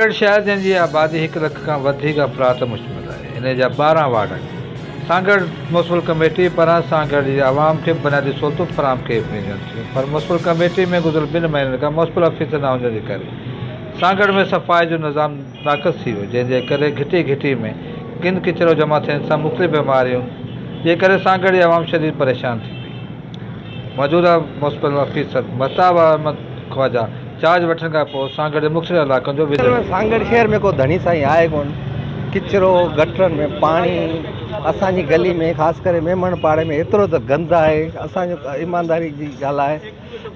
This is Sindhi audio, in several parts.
سانگهڙ شهر جنهن جي آبادي هڪ لک کان وڌيڪ افراد تي مشتمل آهي انهي جا 12 وارڊ آهن. سانگهڙ ميونسپل ڪميٽي پاران سانگهڙ جي عوام کي بنيادي سهولتون فراهم ڪيون وڃن ٿيون پر ميونسپل ڪميٽي ۾ گذريل ٻن مهينن کان ميونسپل آفيسر نه هجڻ جي ڪري سانگهڙ ۾ صفائي جو نظام ناقص ٿي ويو جنهن جي ڪري گهٽي گهٽي ۾ گند ڪچرو جمع ٿيڻ سان مختلف بيمارين جي ڪري سانگهڙ جي عوام شديد پريشان ٿي پئي. موجوده municipal officer Mehtab Ahmed Khawaja charge وٺڻ کان پوء سانگهڙ جي مختلف علائقن جو وزٽ ڪيو. سانگهڙ شهر ۾ ڪو ڌڻي سائين آهي ڪونه، ڪچرو، گٽرن ۾ پاڻي، اسان جي گلي ۾ خاص ڪري ميمڻ پاڙي ۾ ايترو ته گند آهي، اسان جو ايمانداري جي ڳالهه آهي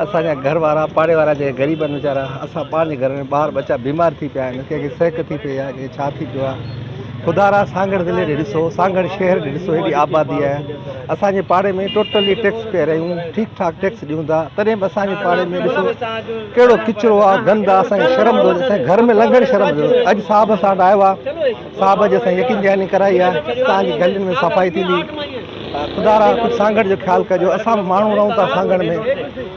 اسان جا گهر وارا پاڙي وارا جيڪي غريب آهن ويچارا اسان پنهنجي گهر ۾ ٻار ٻچا بيمار ٿي پيا آهن ڪنهن کي سهڪ ٿي پئي آهي ڪنهن کي ڇا ٿي پيو آهي خدا را سانگهڙ ضلعي ڏي ڏسو سانگهڙ شهر ڏي ڏسو هيڏي آبادي آهي اسان جي پاڙي ۾ ٽوٽلي ٽيڪس پيئر آهيون ٺيڪ ٺاڪ ٽيڪس ڏيون ٿا تڏهن به اسان جي پاڙي ۾ ڏسو ڪهڙو ڪچرو آ گند آ اسان کي شرم ٿو اچي اسان جي گهر ۾ لنگهڻ شرم ٿو اچي اڄ صاحب اسان وٽ آيو آ صاحب اڄ اسان يقين دهاني ڪرائي آ توهان جي گلين ۾ صفائي ٿيندي خدا را ڪجهه سانگهڙ جو خيال ڪجو اسان به ماڻهو رهون ٿا سانگهڙ ۾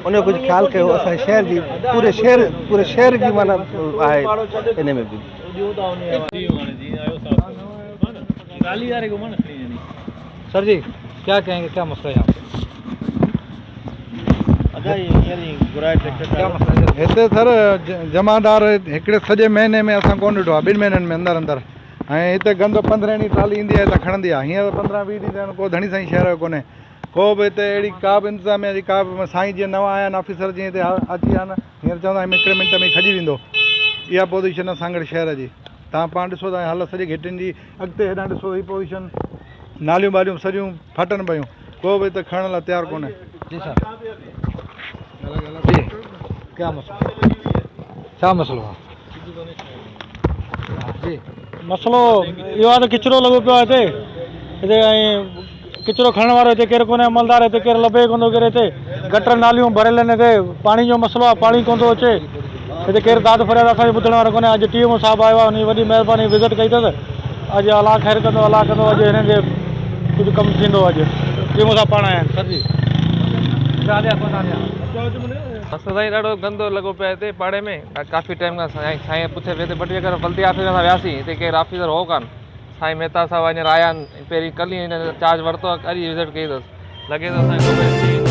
ان جو ڪجهه خيال ڪيو اسان جي شهر جي پوري شهر پوري شهر جي معنيٰ آهي ان ۾ به. سر جي ڪيا ڪهين گي ڪيا مسئلا يهان پي. هتي سر جمعدار هڪڙي سڄي مهيني ۾ اسان ڪونه ڏٺو آهي ٻن مهينن ۾ اندر اندر ۽ هتي گند پندرهين ڏينهن ٽرالي ايندي آهي ته کڻندي آهي هينئر پندرهن ويهه ڏينهن ٿيا آهن ڪو ڌڻي سائين شهر جو ڪونهي ڪو به هتي اهڙي ڪا به انتظاميا جي ڪا به سائين جيئن نوان آيا آهن آفيسر جيئن هتي اچي ويا آهن هينئر چوندا آهن هڪڙي منٽ ۾ کڄي ويندو اها پوزيشن آهي سانگهڙ شهر جي توهان پاڻ ڏسو ٿا حالت سڄي گهٽين جي اڳتي هيڏانهن ڏسو هي پوزيشن ناليون ٻاليون سڄيون ڦٽن پيون ڪو به هتي کڻڻ لاء تيار ڪونهي. جي صاحب جي ڪيا مسئلو ڇا مسئلو آ جي. مسئلو اهو آ ته ڪچرو لڳو پيو آ هتي هتي ۽ ڪچرو کڻڻ وارو هتي ڪير ڪونهي عملدار هتي ڪير لڀي ڪونه ٿو ڪير هتي گٽر ناليون ڀريل آهن هتي پاڻي جو مسئلو آ پاڻي ڪونه ٿو اچي هتي ڪير داد فرياد اسان جي ٻڌڻ وارو ڪونهي اڄ ٽي ايم او صاحب آيو آ ان جي وڏي مهرباني وزٽ ڪئي اٿس اڄ الله خير ڪندو الله ڪندو اڄ هنن جي ڪجهه ڪم ٿيندو اڄ ٽي ايم او صاحب پاڻ آيا آهن سر جي. مسئلو سائين ڏاڍو گندو لڳو پيو آهي هتي پاڙي ۾ ڪافي ٽائيم کان سائين سائين پڇي پيو هتي ٻه ٽي چڪر بلدي آفيس ۾ اسان وياسين هتي ڪير آفيسر هو ڪانه سائين مهتا صاحب هينئر آيا آهن پهرين ڪلهه ئي هن چارج ورتو آهي اڄ ئي وزٽ ڪئي اٿس لڳي ٿو اسان کي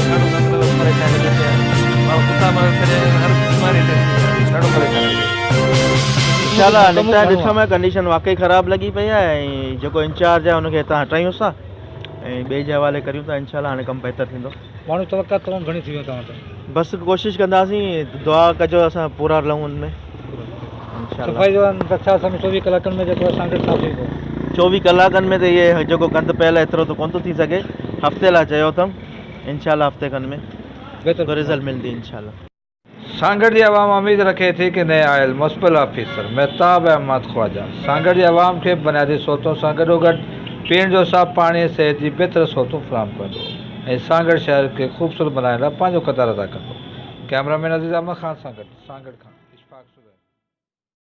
ڏاڍو گند لڳو پريشان لڳي پيا آهن ماڻهو ڪتا مري ڇڏيا آهن هر بيماري هتي ٿي وئي آهي ڏاڍو پريشان لڳي پيو. انشاء الله نڪتا ڏٺم ڪنڊيشن واقعي خراب لڳي پئي آهي ۽ جيڪو انچارج آهي ان کي هتان هٽايونس ٿا ۽ ٻئي جي حوالي ڪريون ٿا انشاء الله هاڻي ڪم بهتر ٿيندو. ماڻهو توقع تمام گهڻي ٿي ويون توهان تي. بس ڪوشش ڪنداسين دعا ڪجو اسان پورا لهون ان ۾ انشاء الله. صفائي جو رکيا اسان 24 ڪلاڪن ۾ جيڪو اسان کي صاف ٿي ويندو. 24 ڪلاڪن ۾ ته هي جيڪو گند پيل آهي ايترو ته ڪونه ٿو ٿي سگهي هفتي لاء چيو اٿم انشاء الله هفتي کن ۾ بهتر رزلٽ ملندي انشاء الله. سانگهڙ جي عوام اميد رکي ٿي ڪي نئين آيل ميونسپل آفيسر مهتاب احمد خواجه سانگهڙ جي عوام کي بنيادي سهولتن سان گڏوگڏ پيئڻ جو صاف پاڻي ۽ صحت جي بهتر سهولتون فراهم ڪندو ۽ سانگهڙ شهر کي خوبصورت بنائڻ لاء پنهنجو ڪردار ادا ڪندو ڪئميرا مين عزيز احمد خان سان گڏ سانگهڙ کان.